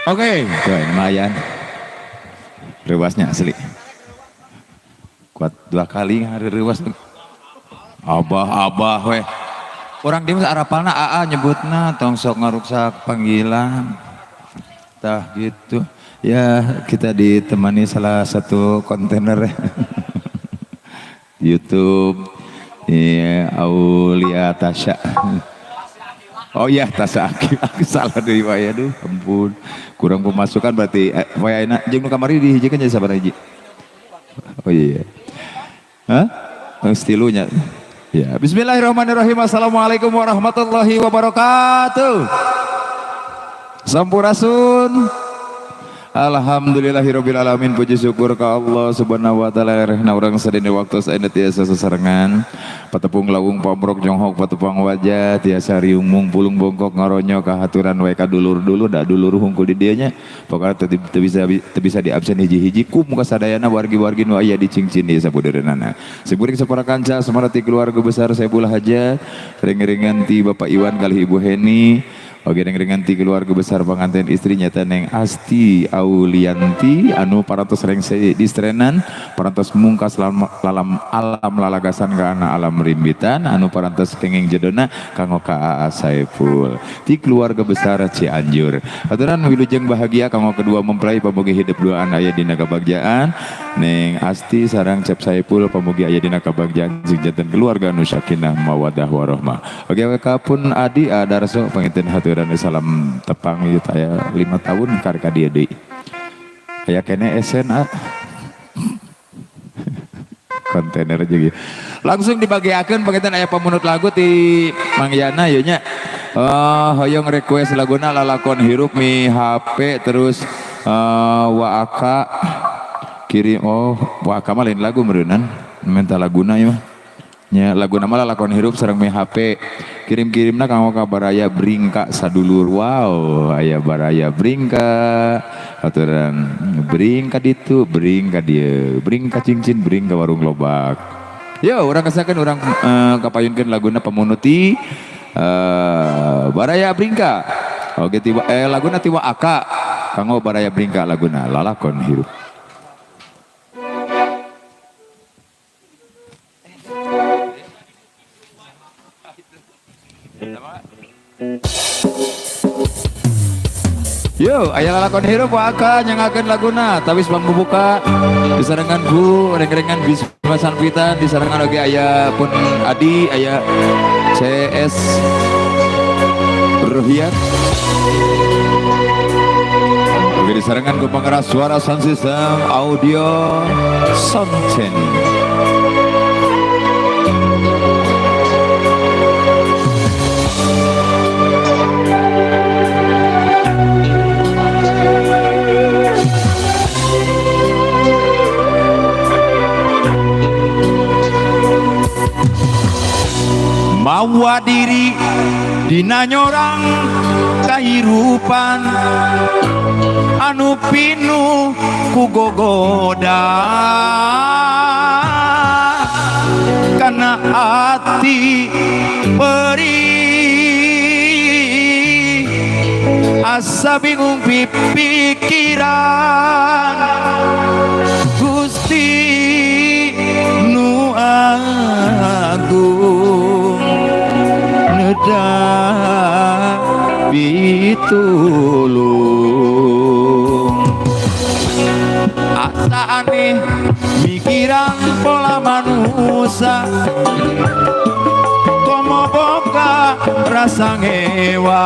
Oke, okay. Lumayan. Rewasnya asli. Kuat dua kali hari rewas. Abah, abah weh. Orang dia arapalna AA nyebutna tong sok ngaruksak panggilan. Tah gitu. Ya, kita ditemani salah satu kontainer YouTube. Iya, Aulia Tasya. Oh iya, Tasya Akil. Aku salah dari waya, aduh, ampun. Kurang pemasukan berarti waya enak jeung nu kamari dihijikeun jadi sabaraha hiji? Oh iya. Hah? Stilunya. Ya, bismillahirrahmanirrahim. Assalamualaikum warahmatullahi wabarakatuh. Sampurasun. Alhamdulillahirabbil alamin, puji syukur ka Allah Subhanahu wa taala rehna urang sadina waktu saena tiasa sasarengan patepung lawung pamrok jonghok patepang wajah tiasa riumung pulung bongkok ngaronyo kahaturan wae ka dulur-dulur da dulur hungkul di dieu nya, pokona teu bisa teu bisa diabsen hiji-hiji ku muka sadayana wargi-wargi nu aya di cingcin di sabudeureunana. Simkuring sapara kanca samarati keluarga besar Saiful Hajat, ring-ringan ti Bapak Iwan kalih Ibu Heni. Oke, dengan ti keluarga besar pengantin istri nyata Neng Asti Aulianti anu parantos rengse distrenan, parantos mungkas lalam, lalam alam lalagasan ka anak alam rimbitan anu parantos kenging jodona kanggo ka AA Saiful ti keluarga besar Cianjur. Aturan wilujeng bahagia kanggo kedua mempelai, pamugi hidup duaan aya dina kabagjaan. Neng Asti sareng Cep Saiful pamugi aya dina kabagjaan sing janten keluarga nu sakinah mawadah warahmah. Oke, pun adi Adarso panginten haturan salam tepang ieu aya 5 tahun karek ka dieu deui. Aya kene SNA kontainer juga. Langsung dibagiakeun panginten aya pamunut lagu ti Mang Yana ieu nya. Hoyong request laguna Lalakon Hirup Mi HP, terus Waaka kirim, oh, Waaka mah lain lagu meureunnan, minta laguna ieu mah. Nya laguna mah Lalakon Hirup sareng Mi HP. Kirim-kirimna kanggo ka Baraya Bringka sadulur. Wow, aya Baraya Bringka. Aturan bring ka ditu, bring ka dieu, bring ka cincin, bring ka warung lobak. Yo, urang kesakeun, urang kapayunkeun laguna pamunuti Baraya Bringka. Oke, tiba laguna tiwa Aka kanggo Baraya Bringka, laguna Lalakon Hirup. Yo, aya Lalakon Hirup Waka nyangakeun laguna, tawis pambuka disarengan ku reng-rengan Bisma Sanpitan, disarengan oge aya pun Adi, aya CS Ruhiat. Oke, disarengan ku pengeras suara sound system audio sound channel. Mawa diri dina nyorang kahirupan anu pinuh ku gogoda kana ati perih asa bingung pipikiran. Gusti nu agung neda pitulung, asa aneh mikiran pola manusia komo boga rasa ngewa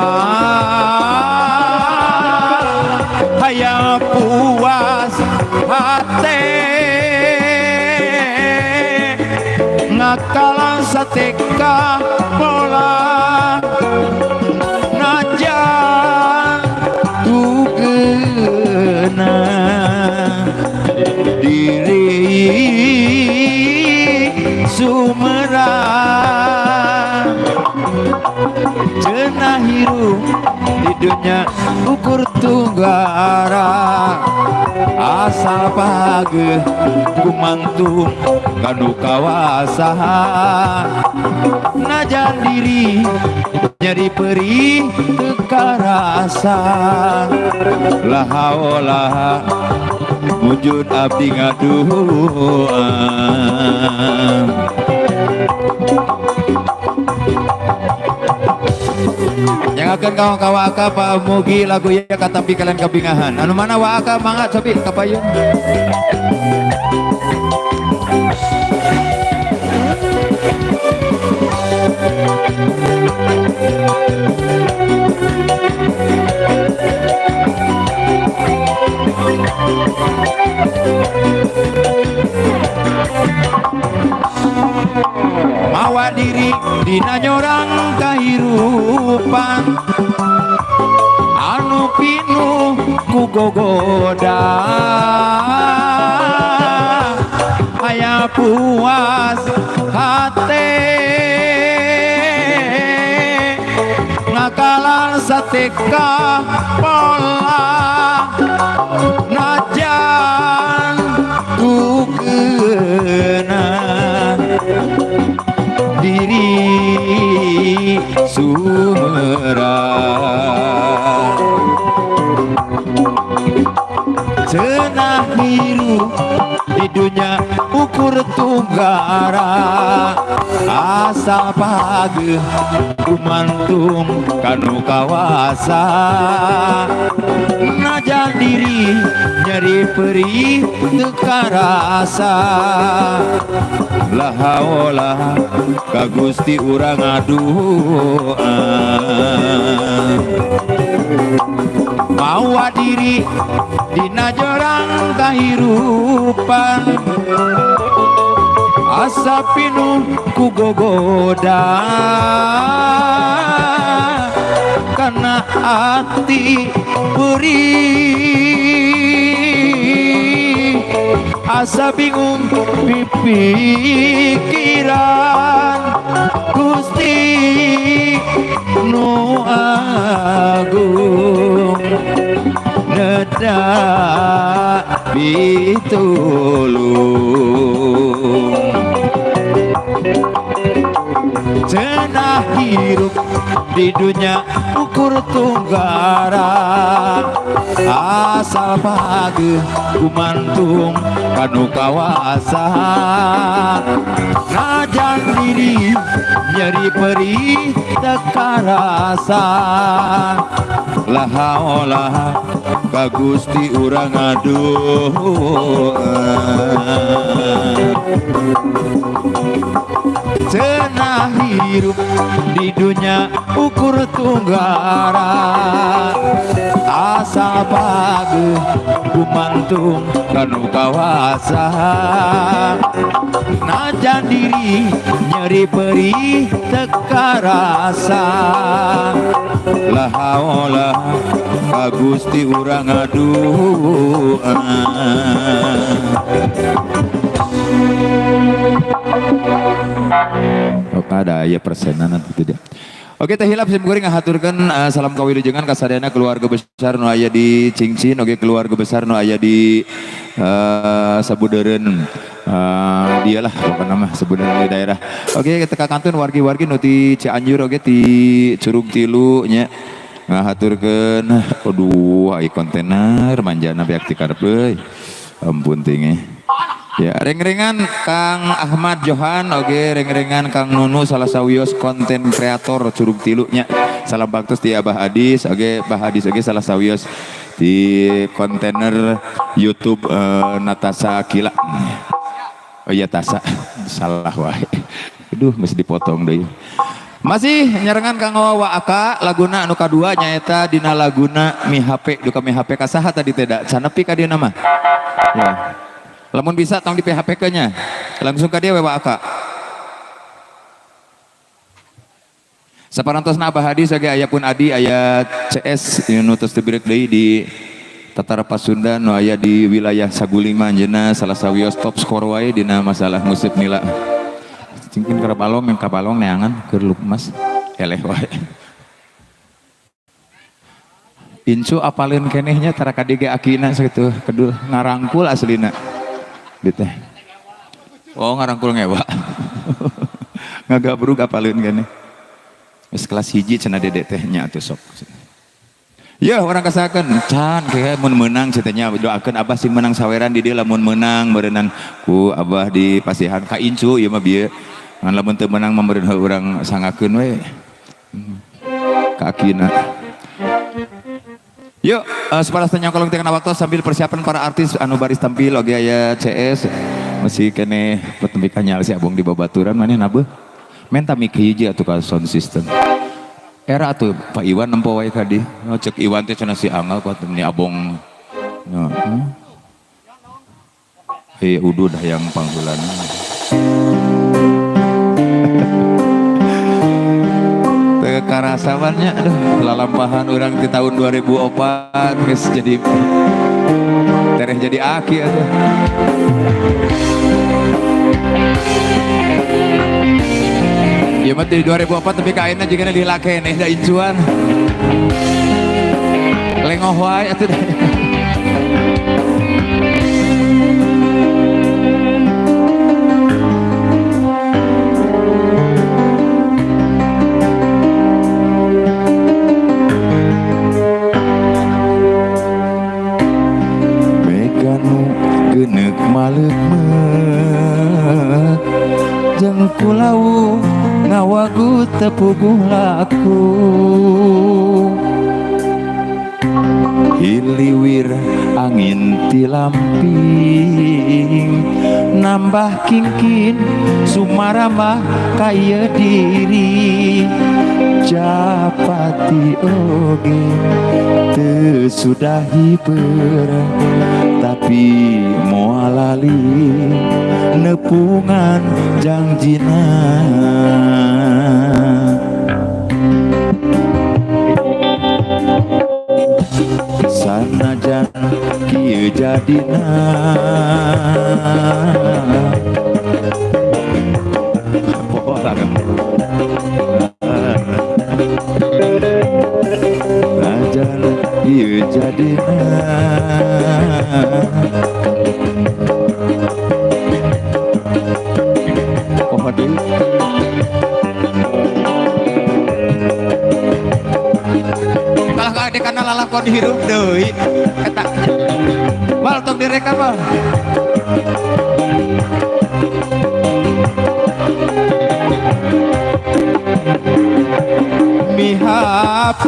hayang puas hate ngakalan sateka pola najan tugena diri sumerang cenah hirup di dunia ukur tunggara asal page gumantung kanu kawasa najan diri nyeri perih teka Karasa la haula mujud abdi ngadua. Yang akan kau kawaka Pak Mugi lagu ya katapi kalian kabingahan. Anu mana waaka mangga cobi kapayun. Mawa diri dina nyorang kahirupan anu pinuh ku gogoda aya puas hate ngakalan sateka pola najan ku kena diri sumerang cenah hirup di dunia ukur tunggara asal pageuh kumantung kanu kawasa najan diri nyeri perih teu karasa la haula ka Gusti urang ngadua. Mawa diri dina jorang kahirupan asa pinuh ku gogoda kana ati perih asa bingung pipikiran Gusti nu agung neda pitulung cenah hirup di dunia ukur tunggara asal pageuh kumantung kanu kawasa najan diri nyeri perih teu karasa la haula ka Gusti urang ngadua. Cenah hirup di dunia ukur tunggara asal pageuh kumantung kanu kawasa najan diri nyeri perih teu karasa la haula ka Gusti urang ngadua. Oke, ada ya persenan atau tidak. Oke, teh hilap sim kuring ngahaturkeun salam kawilujengan ka sadayana keluarga besar nu aya di Cingcin, oke keluarga besar nu aya di Sabudeureun. Dialah pokokna mah Sabudeureun di daerah. Oke, kita ka kantun wargi-wargi nu ti Cianjur oge ti Curug Tilu nya. Ngahaturkeun aduh ai kontainer manjana beak ti karep euy. Ampun ting. Ya, reng-rengan Kang Ahmad Johan, oke, reng-rengan Kang Nunu salah sawios konten kreator Curug Tilu nya. Salam baktos di Abah Adis, oke, Abah Adis oke salah sawios di kontainer YouTube Natasa Akila. Oh iya Tasa, salah wae. Aduh, mesti dipotong deui. Masih nyarengan Kang Wawa Aka laguna anu kadua nyaeta dina laguna Mi HP duka Mi HP ka saha tadi teh da canepi ka dieu mah. Ya. Lamun bisa tong di PHP ke nya. Langsung ka dieu we Aka. Saparantosna Abah Hadi oge aya pun Adi aya CS nu tos teu birek deui di Tatar Pasundan nu aya di wilayah Saguling mah anjeunna salah sawios top skor wae dina masalah musik nila. Cingkin keur balong yang kabalong neangan keur lukmas eleh wae. Incu apaleun keneh nya tara ka dieu ge akina sakitu kedul ngarangkul aslina. Gitu. Oh ngarangkul ngewa. Ngagabrug apaleun keneh. Geus kelas 1 cenah dedek teh nya atuh sok. Ya urang kasakeun can kayak mun menang ceritanya doakeun abah sing menang saweran di dieu lamun menang meureunnan ku abah di pasihan ka incu ieu mah bieu ngan lamun teu menang mah meureun urang sangakeun we ka akina. Yuk, separas tanya kolong tengah waktu sambil persiapan para artis anu baris tampil oge aya CS masih kene petempikan nyal si abong di babaturan maneh nabeuh menta mic hiji atuh ka sound system. Era atuh Pak Iwan nempo wae ka dieu. Oh, cek Iwan teh cenah si Angga kuat ni abong. Heeh. Hei udud hayang pangheulana. Teu karasawan nya aduh lalampahan urang di tahun 2004 geus jadi tereh jadi aki atuh. Ya mah di 2004 tapi ka ayeuna jigana dilakeneh da incuan. Lengoh wae atuh. Meganu geuneuk maleuk-meuk jeung kulawu ngawagu tepuguh laku hiliwir angin tilamping nambah kingkin sumarambah kaya diri japati oge teu sudah hiber tapi moal lali nepungan jangjina. Sanajan kieu jadina sanajan kieu jadina poho deui. Kalah ka kana lalakon hirup deui eta bal tong direkam bal. Mi HP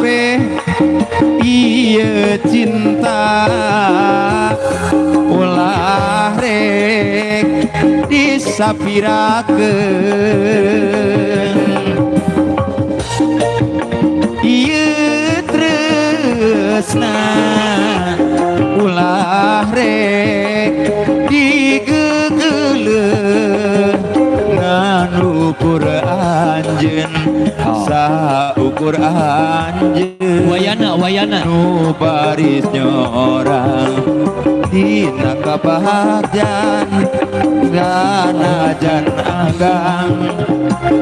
ieu cinta ulah rek disapirakeun ieu tresna ulah rek digegeleuh ngan ukur anjeun saukur anjeun wayana wayana nu baris nyorang dina kabahagian sanajan anggang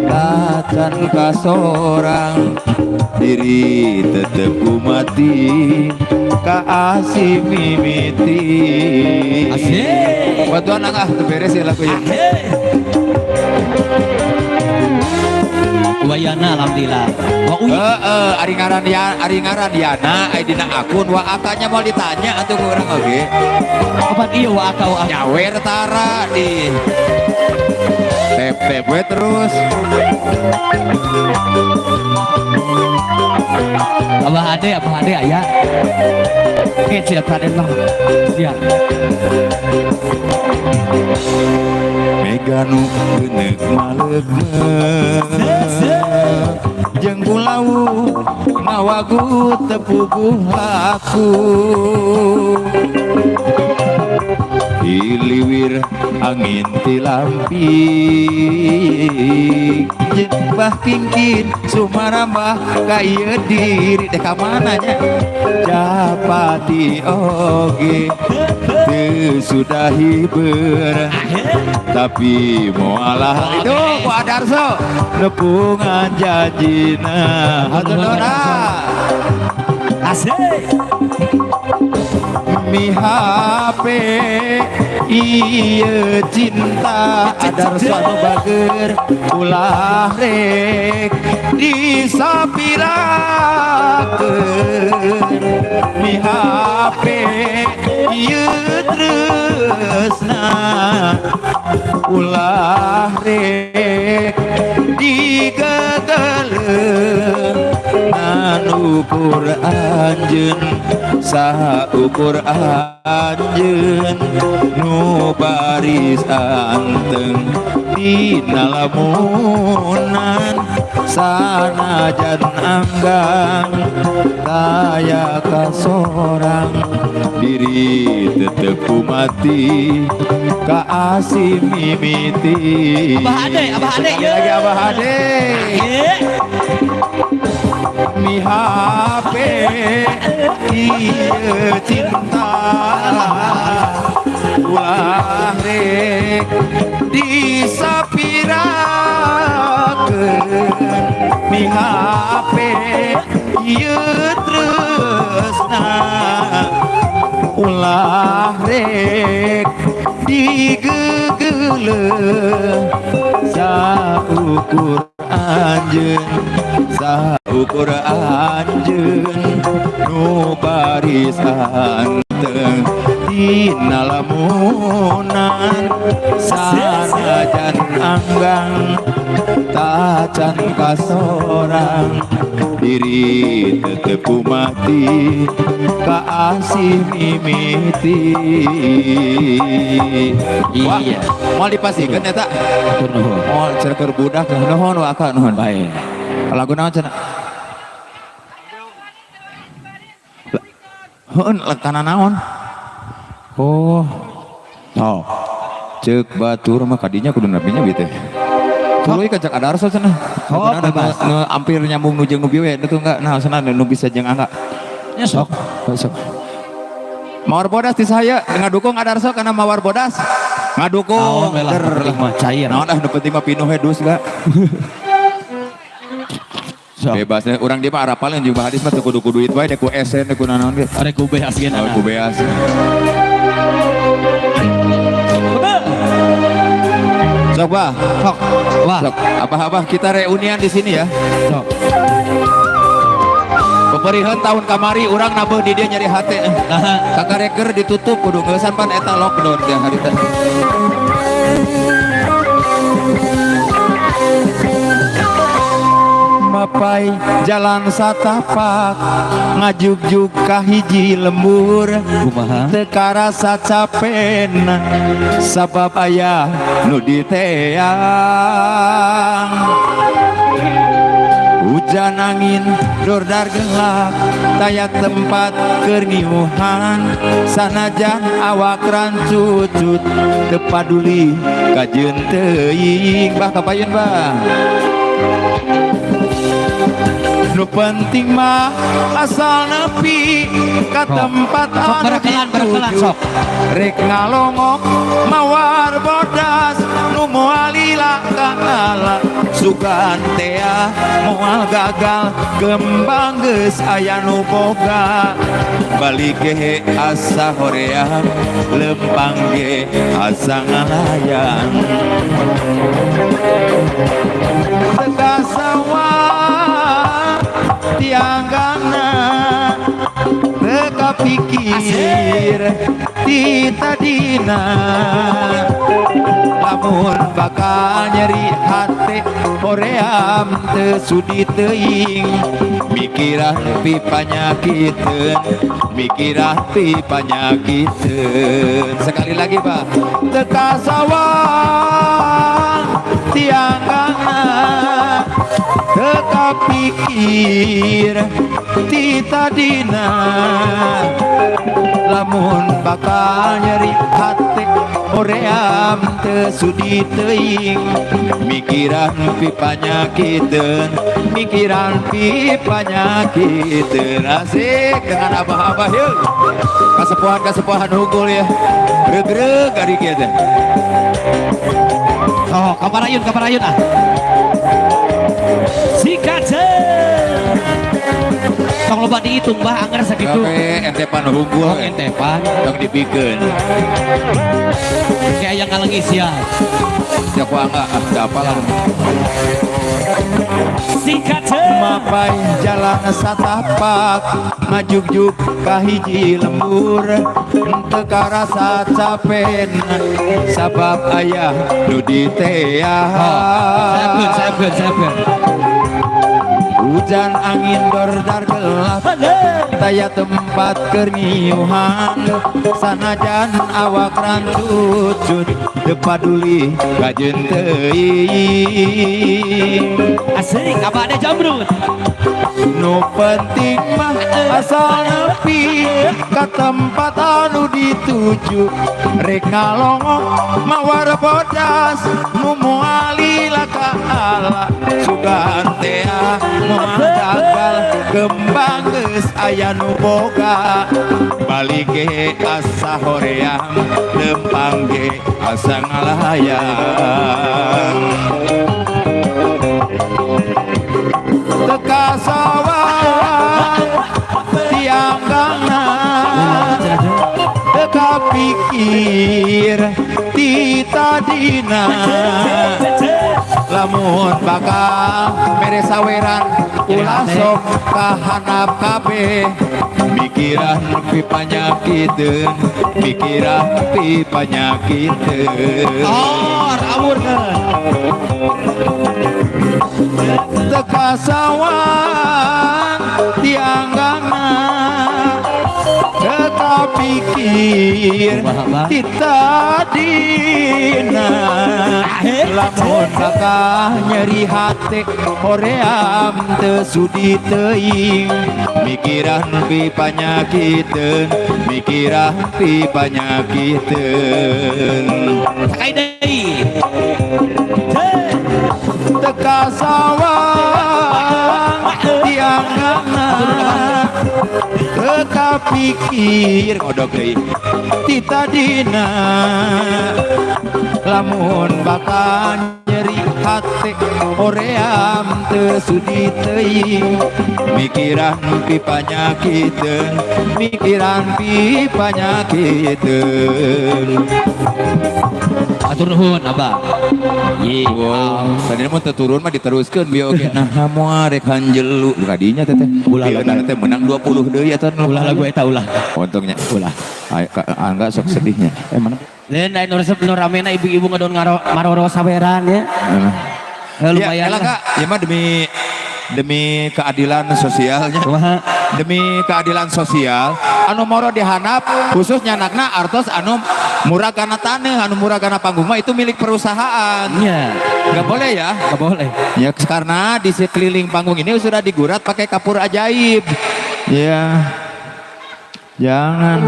tacan kasorang diri tetep kumati ka asih mimiti. Asik. Bantuan ah teu beres ya lagu ieu. Wayana alhamdulillah. Wa uy. Heeh, ari ngaran ya, ari ngaran Yana ai dina akun wa akanya mau ditanya atuh ku urang oge. Opat ieu wa aka wa aka. Nyawer tara di tep-tep we terus. Abah ade aya. Oke, siap Raden mah. Siap. Meganu geuneuk maleuk-meuk jeung kulawu ngawagu tepuguh laku hiliwir angin tilamping jembah kingkin sumarambah ka ieu diri deh ka mana nya japati oge teu sudah hiber tapi moalah itu ku Adarso nepungan janjina hatur nuhun. Asik. Mi HP ieu cinta Adarso anu bager ulah rek disapirakeun Mihape ieu tresna ulah rek digagaleun ngan ukur anjeun, saha ukur anjeun nu baris anteng dina lamunan, sanajan anggang taya kasorang diri tetep mati ka asih mimiti. Abah Ade, Abah Ade, Sekali lagi Abah Ade. Ye. Mihape ieu cinta ulah rek disapirakeun, mihape ieu tresna ulah rek digegeleun, saukur anjeun, saukur anjeun nu baris anteng dina lamunan, sanajan anggang tacan kasorang diri tetep mati ka asih mimiti. Wah, Iya. moal dipasikeun eta. Hatur nuhun. Moal cenah budak, nuhun waka nuhun. Baik. Lagu naon cenah? Heun kana naon? Oh. Oh. Ceuk batur mah kadinya kudu napinya bieu teh. Tuluy ka cek Adarso cenah. Oh, Laguna bebas. nu hampir nyambung nu jeung nu bieu we nu enggak. Nah, cenah nu bisa jeung angga. Ya sok. Sok. Mawar bodas ti saya ngadukung Adarso karena mawar bodas. Ngadukung. Naon we lah, Der. penting mah cair. Naon ah nu penting mah pinuh we dus ga. Sok. Bebas urang dia mah arapaleun jeung Bah Hadis mah teu kudu ku duit wae, ku esen ku nanaon ge. Arek ku beas ge. Oh, ku beas. Sok bah, Sok. Wah. Sok. Abah-abah kita reunian di sini ya. Sok. Peperihan tahun kamari urang nabeuh di dia nyeri hate. Nah, Kakareker ditutup kudu ngeusan pan eta lockdown teh harita. Mapai jalan satapak ngajugjug ka hiji lembur, Kumaha? teu karasa capena sabab aya nu diteang. Hujan angin dordar gelap taya tempat keur ngiuhan, sanajan awak rancucut teu paduli kajeun teuing. Bah kapayun bah. Nu penting mah asal nepi ka tempat Sok, anu barakelan, barakelan, dituju. sok. Rek ngalongok mawar bodas nu moal lila ka ala sugan tea moal gagal kembang geus aya nu boga, balik ge asa hoream lempang ge asa ngalayang. Teka sawah tianggana teka pikir ti tadina, lamun bakal nyeri hate hoream teu sudi teuing, mikiran pi panyakiteun, mikiran pi panyakiteun. Sekali lagi Pak. Teka sawah tianggana teka pikir ti tadina, lamun bakal nyeri hate hoream teu sudi teuing, mikiran pi panyakiteun, mikiran pi panyakiteun. Asik dengan abah-abah yeuh. Kasepuhan-kasepuhan unggul ya. Regreg ari kieu teh. Oh, kaparayun, kaparayun ah. Sikat. Tong loba dihitung bah angger sakitu. Oke, ente pan hungkul. Oh, ente pan. Tong dipikeun. Kayak yang ngalengis ya. Ya ku angga, ah, teu apa lah. Sikat. Mapai jalan satapak majugjug ka hiji lembur, teu karasa capena sabab aya nu diteang. Sayapkeun, sayapkeun, sayapkeun. Hujan angin dordar gelap, taya tempat keur ngiuhan, sanajan awak rancucut teu paduli kajeun teuing. Asik, apa ada jamrut? Nu penting mah asal nepi ka tempat anu dituju, rek ngalongok mawar bodas nu moal lila ka ala, sugan tea moal gagal kembang geus aya nu boga, balik ge asa hoream, lempang ge asa ngalayang. Teu kasawang tianggangna, teu kapikir ti tadina, lamun bakal mere saweran ulah sok kahanap kabeh, mikiran pi panyakiteun, mikiran pi panyakiteun. Tor, awurkeun. Teu kasawang tianggangna, teu kapikir ti tadina, lamun bakal nyeri hate hoream teu sudi teuing, mikiran pi panyakiteun, mikiran pi panyakiteun. Sakai deui. Teu kasawang tianggangna, teu kapikir ngodok deui ti tadina, lamun bakal nyeri hate hoream teu sudi teuing, mikiran pi panyakiteun, mikiran pi panyakiteun. Atur nuhun abah. Ye. Wow, tadi mun teu turun mah diteruskeun bieu oge. Nah, moal rek hanjelu kadinya teh teh. Ulah Ieu lagu. teh menang 20 deui eta nu. Ulah lagu eta ulah. Untungnya. Ulah. Ayo ka angga sok sedihnya. Eh mana? Lain lain nu resep nu ramena ibu-ibu ngadon ngaro maroro saweran ya. Mana? Eh, lumayan Ya, elah, lah. Kak. Ya mah demi demi keadilan sosialnya. Kumaha? Demi keadilan sosial, anu moro dihanap khususnya anakna artos anu murah karena tanah, anu murah karena panggung mah itu milik perusahaan. Iya. Nggak boleh ya? Nggak boleh. Ya karena di sekeliling panggung ini sudah digurat pakai kapur ajaib. Ya. Jangan.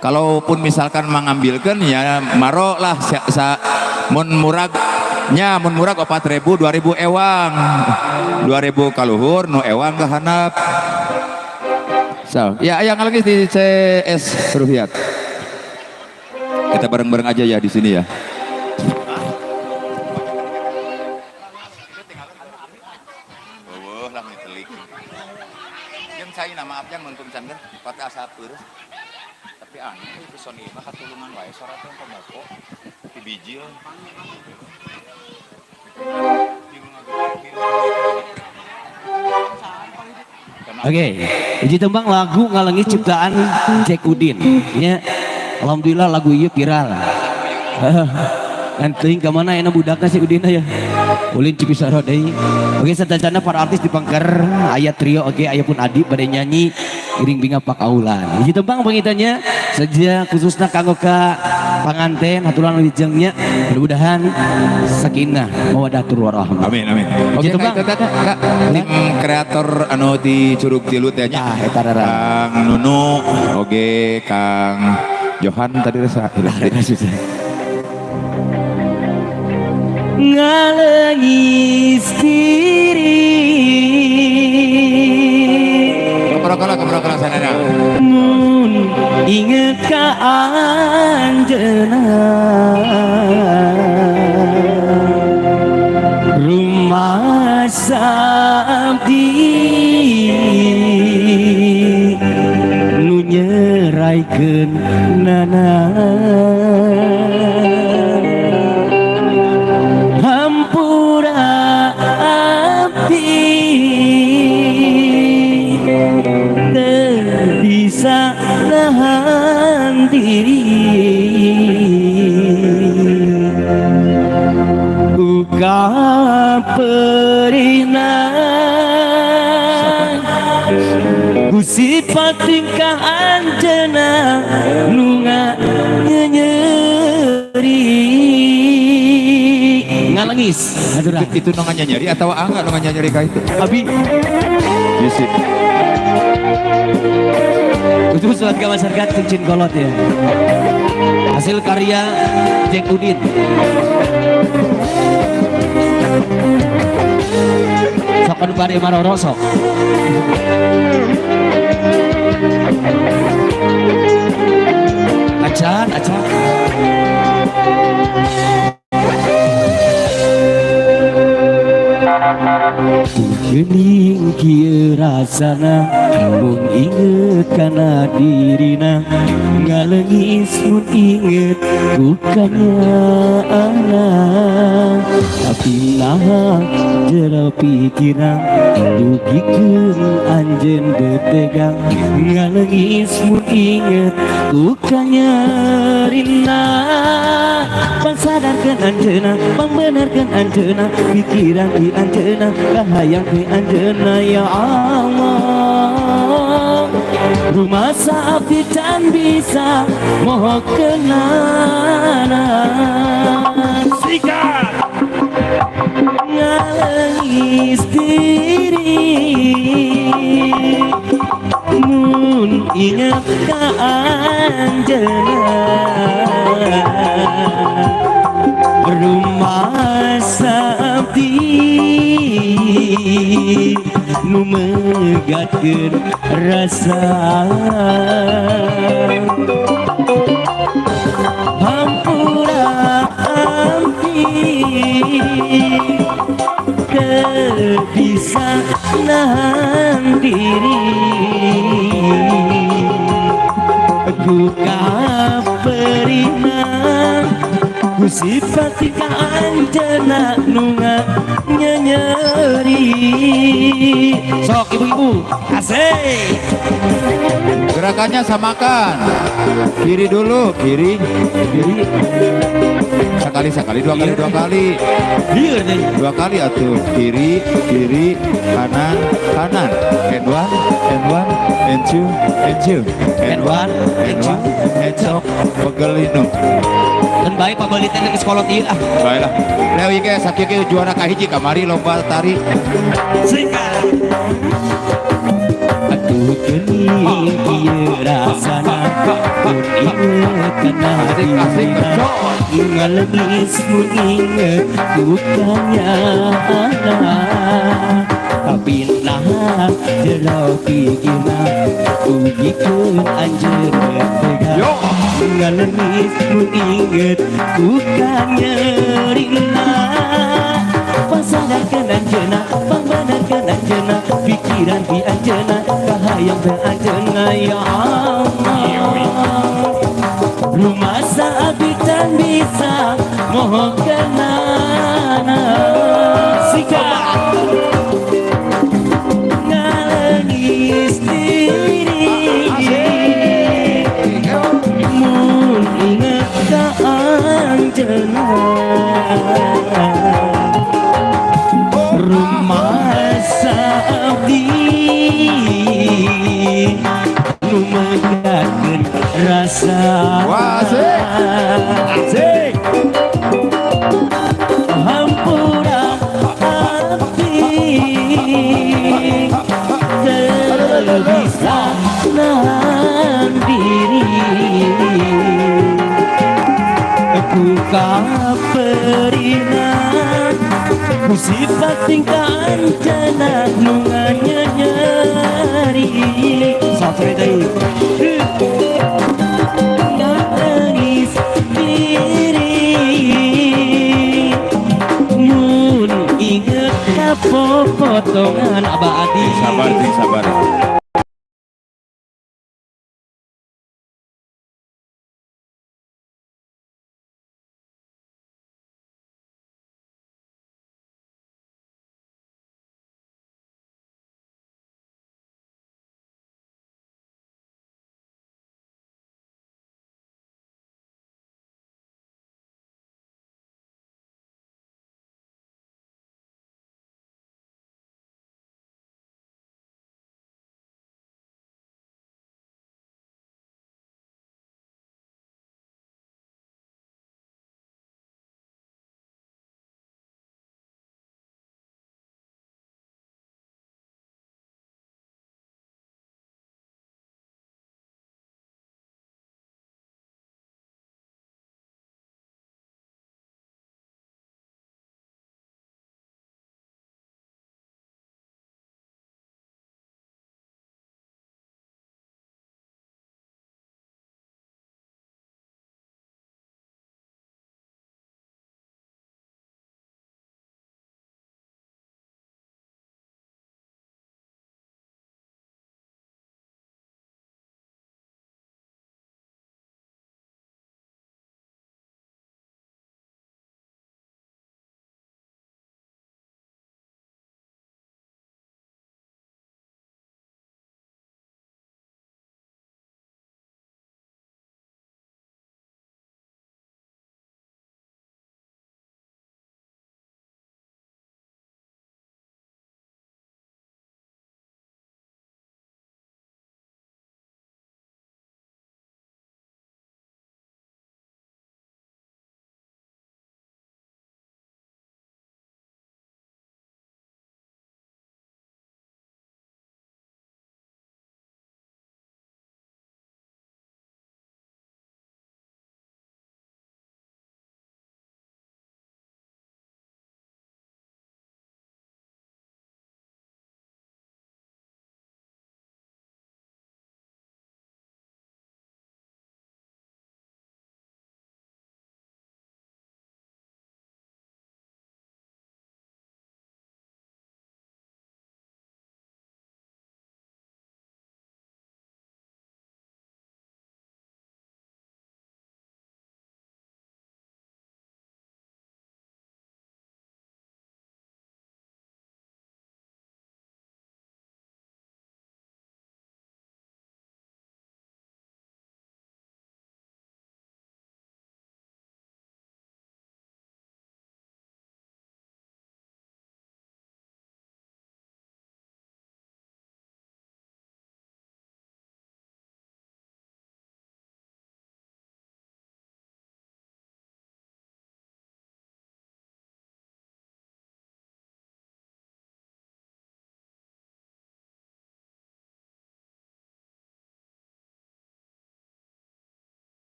Kalaupun misalkan mengambilkan ya maro lah sa, sa mun murag nya mun murag 4.000, 2.000 ewang. 2.000 kaluhur nu ewang ke handap. So, ya yang lagi di CS Ruhiat. Kita bareng-bareng aja ya di sini ya. Oh, lah telik. Jeung cai nama abjang mun can kan pate asa peureuh. Tapi aneh itu Sony mah katulungan wae sora teh komopo di bijil. Oke, hiji tembang lagu ngalengis ciptaan Jack Udin. Nya, alhamdulillah lagu ieu viral. Ngan teuing ka mana enak budakna si Udin ya. Ulin Cipisaro deui. Oke, satacana para artis di pangker aya trio oke, aya pun Adi bade nyanyi iring binga pakaulan. Hiji tembang pangitannya saja khususna kanggo ka panganten haturan wijengnya mudah-mudahan sakinah mawaddah warahmah. Amin amin. Oke, Gitu, Kak, Bang. itu teh, Kak, tim kreator anu di Curug Tilu teh nya. Ah, eta rara. Kang Nunu, oge Kang Johan tadi rasa. Ngalengis diri. Keprokola keprokola sanana. Mun inget ka anjeunna rumah sabdi. Ngaraikeun nana. Hampura abdi teu bisa nahan diri ku kaperihna ku sifat tingkah anjeunna nu nganyenyeri ngalengis aturan. Itu nu nyeri atau angga nu nyeri ka itu? Abi. Bisi. Itu surat ke masyarakat Cincin Kolot ya, hasil karya Jack Udin. Sok anu bade maroro sok. Acan acan. Geuning kieu rasana mun inget kana dirina, ngalengis mun inget ku kanyaana, tapi naha jero pikiran dugikeun anjeun betegang, ngalengis mun inget ku kanyarina. Pangsadarkeun anjeunna, pangbenerkeun anjeunna, pikiran di anjeunna, kahayang di anjeunna, ya Allah. Rumasa abdi can bisa mohokeunana. Sikat. Ngalengis diri mun inget ka anjeunna. Rumah abdi nu megatkeun rasa. Hampura abdi teu bisa nahan diri ku kaperina ku sifat tingkah anjeunna nu nganyenyeri. Sok ibu-ibu asik. Gerakannya samakan. Kiri dulu, kiri, kiri. Sekali sekali, dua kali, dua kali. Lieur deui. Dua kali atuh. Kiri, kiri, kanan, kanan. And one, and one, and two, and two. And one, and one, and two. Pegel inung. Kan baik pabelit teh geus kolot ieu ah. Baiklah. Leo ieu ge sakieu ge juara kahiji kamari lomba tari. Sikat. Atuh geuning ieu rasana mun inget kana Asik, asik, dirina, ngalengis mun inget ku kanyana, tapi naha jero pikirna dugikeun anjeun tega, Yo. ngalengis mun inget ku kanyerina. Pasadarkeun anjeunna, pangbenerkeun anjeunna, pikiran di anjeunna, kahayang teh anjeunna, ya Allah. Rumasa abdi can bisa mohokeunana. Sikat. Ngalengis diri mun inget ka anjeunna. Rumasa abdi nu megatkeun rasa. Wah, asik. Asik. Hampura abdi teu bisa nahan diri ku kaperina ku sifat tingkah anjeunna nu nganyenyeri. Satre deui. Ngalengis diri mun inget ka popotongan Abah Adi. Sabar, sing sabar.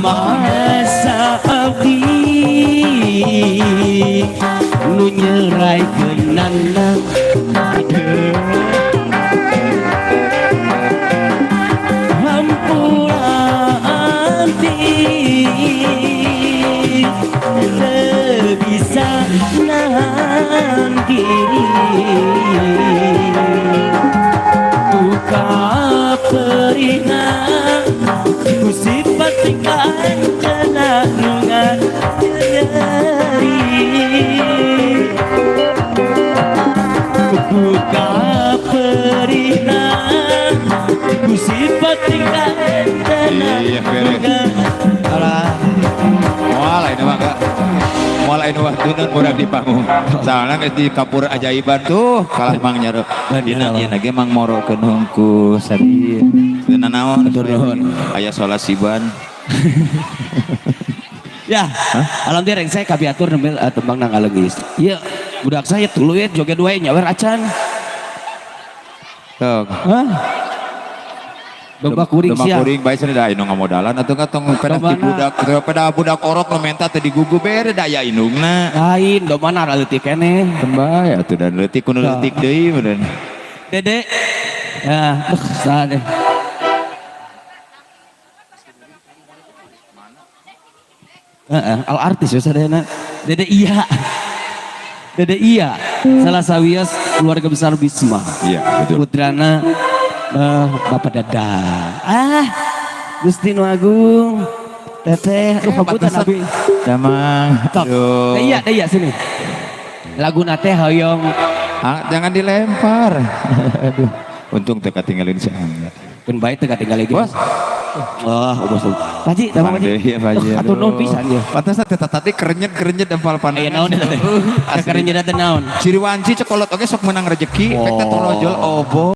Masa abdi nu nyeraikeunana. Aduh, hampura abdi teu bisa nahan diri ku kaperihna ku sifat tingkah anjeunna nu nyeri ku kaperihna ku sifat tingkah anjeunna. Iya, beres. Alah. Moal ini mah enggak. Moal ini waktuna murag di panggung. Soalnya geus di kapur ajaiban tuh kalah Mang Nyaro. Dina ieu ge Mang morokeun hungkul sadi. Teu naon. Hatur nuhun. Aya solasiban. Ya, alhamdulillah reng saya kabiatur nembe tembang nang ngaleungis. Iya, budak saya tuluy joget wae nyawer acan. Tok. Hah? Domba kuring Domba sia. Kuring bae cenah da indung ngamodalan atuh ka tong pedah ti Dombana. Budak pedah budak orok nu menta teh digugu bere daya indungna. Lain, dombana leutik keneh. Tembay atuh dan leutik kudu leutik deui meureun. Dede. Ya, saha deh. Heeh, al artis ya sadayana. Dede iya. Dede iya. Salah sawios keluarga besar Bisma. Iya, betul. Putrana Bapak Dada. Ah, Gusti Nu Agung. Teteh, aduh hapunten Pantesan. Abi. Damang. Top. Aduh. Iya, iya sini. Lagu nate hoyong. Ah, jangan dilempar. Aduh. Untung teu katinggalin si Angga. Pun baik teu katinggal lagi. Bos. Wah, bos. Pak Haji, tambah Pak Haji. Iya, Pak Haji. Atur nuhun pisan ya. Pantesan teh tadi kerenyet-kerenyet dempal pandangan. Aya naon eta teh? Asli. Kerenyet teh naon? Ciri wanci cekolot oge sok menang rezeki, pek teh torojol obo.